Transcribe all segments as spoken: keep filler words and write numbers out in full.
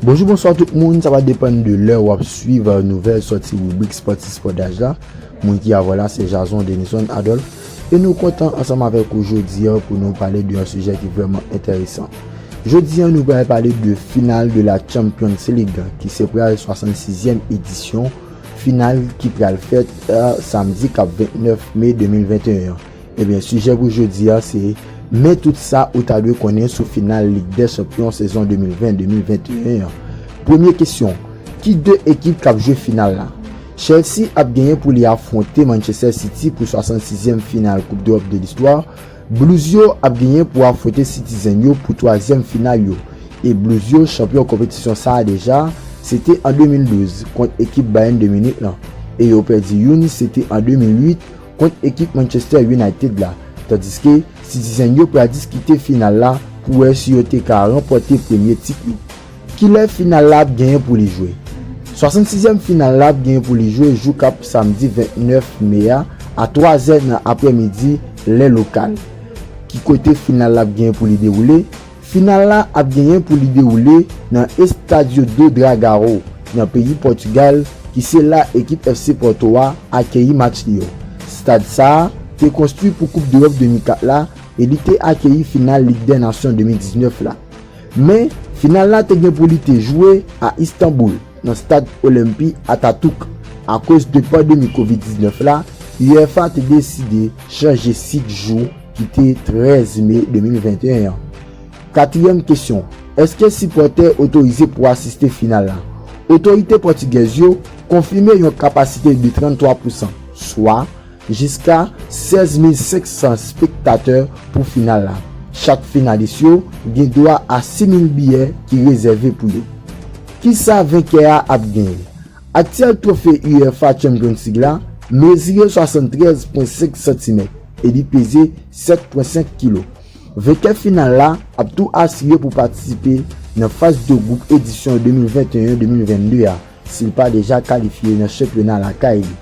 Bonjou, bonswa tout moun, sa va depann de lè w ap swiv nouvèl sòti ribrik Spòtif Spòdaj la. Moun ki avè w la se Jason Denison Adolphe, e nou kontan ansanm avèk ou jodi a pou nou pale de yon sijè ki vrèman enteresan. Jodi a, nou pral pale de final de la Champions League, ki se pral swasannsizyèm edisyon, final ki pral fèt, euh, samdi k ap vennèf me de mil venteyen an. Ebyen, sijè pou jodi a se, men tout sa ou ta dwe konnen sou final Lig dè Chanpyon sezon de mil ven de mil venteyen an. Premye kesyon, ki de ekip k ap jwe final la? Chelsea ap genyen pou li afwonte Manchester City pou swasannsizyèm final Koup Dewòp de listwa. Blues yo ap genyen pou afwonte Citizen yo pou twazyèm final yo. E Blues yo chanpyon konpetisyon sa a deja, se te an de mil douz kont ekip Bayern de Munich lan. E yo pèdi youn, se te an de mil uit kont ekip Manchester United la. Tandiske Citizen yo pral diskite final la pou wè si yo te ka ranpòte premye tit yo. Kilè final la ap genyen pou li jwe? Swasannsizyèm final la ap genyen pou li jwe jou k ap samdi vennèf me a, a twazè nan aprèmidi, lè lokal. Ki kote final la ap genyen pou li dewoule? Final la ap genyen pou li dewoule nan Estádio do Dragão, nan peyi Pòtigal, ki se la ekip F C Porto a akeyi match li yo. Stad sa a te konstwi pou Koup Dewòp de mil kat la e li te akeyi final Lig dè Nasyon de mil diznèf la. Men, final la te gen pou li te jwe a Istanbul, nan stad Olimpi Atatürk. Akoz de pandemi kovid diznèf la, UEFA te deside chanje sit jou ki te trèz me de mil venteyen an. Katriyèm kesyon, èske sipòtè otorize pou asiste final la? Otorite pòtigèz yo konfime yon kapasite de tranntwa pousan, swa jiska sèz mil senk san spektatè pou final la. Chak finalis yo gen dwa a sis mil biyè ki rezève pou yo. Kisa venkè a ap genyen? Aktyèl twofe UEFA Champions League la mezire swasanntrèz pwen senk santimèt e li peze sèt pwen senk kilo. Venkè final la ap tou asire pou patisipe nan faz de gwoup edisyon de mil venteyen de mil vennde a, si l pa deja kalifye nan chanpyona lakay li.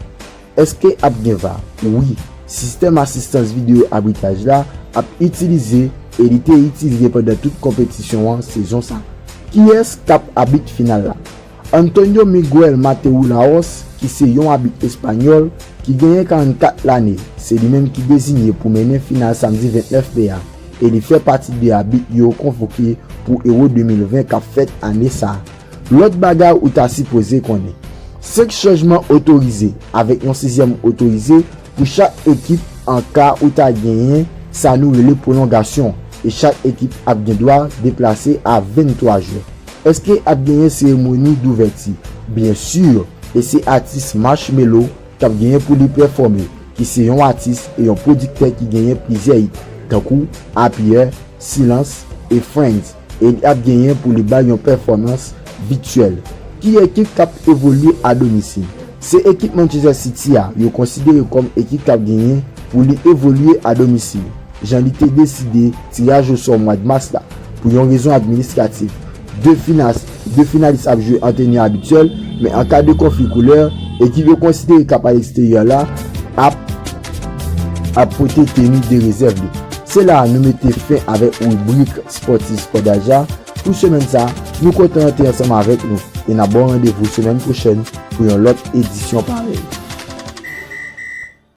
Èske ap gen var? Wi, sistèm asistans videyo abitraj la ap itilize e li te itilize pandan tout konpetisyon an sezon sa. Kiyès k ap abit final la? Antonio Miguel Mateu Lahoz, ki se yon abit espanyòl ki genyen karannkat lane, se li menm ki deziye pou mennen final samdi vennèf me a, e li fè pati de abit yo konvoke pou Euro de mil ven k ap fèt ane sa a. Lòt bagay ou ta sipoze konnen. Senk chanjman otorize avèk yon sizyèm otorize pou chak ekip an ka ou ta genyen sa nou rele pwolongasyon, e chak ekip ap gen dwa deplase a venntwa jwè. Èske ap genyen seremoni douvèti? Byen si, e se atis Marshmello k ap genyen pou li pèfòme, ki se yon atis e yon pwodiktè ki genyen plizyè hit, tankou Happier, Silence e Friends, e li ap genyen pou li bay yon pèfòmans vityèl. Ki ekip k ap evolye a domisil? Se ekip Manchester City a yo konsidere kòm ekip k ap genyen pou li evolye a domisil, jan li te deside tiraj osò mwa mas la, pou yon rezon administratif. De finas, de finalis ap jwe an teni abityèl, men an ka de konfli koulè, ekip yo konsidere k ap a leksteryè la ap, ap pote teni de rezèv li. Se la a nou mete fen avèk ribrik Spòtif Spòdaj la pou semèn sa. Nou kontan te ansanm avèk nou e n ap ba w randevou semèn pwochèn pou yon lòt edisyon parèy.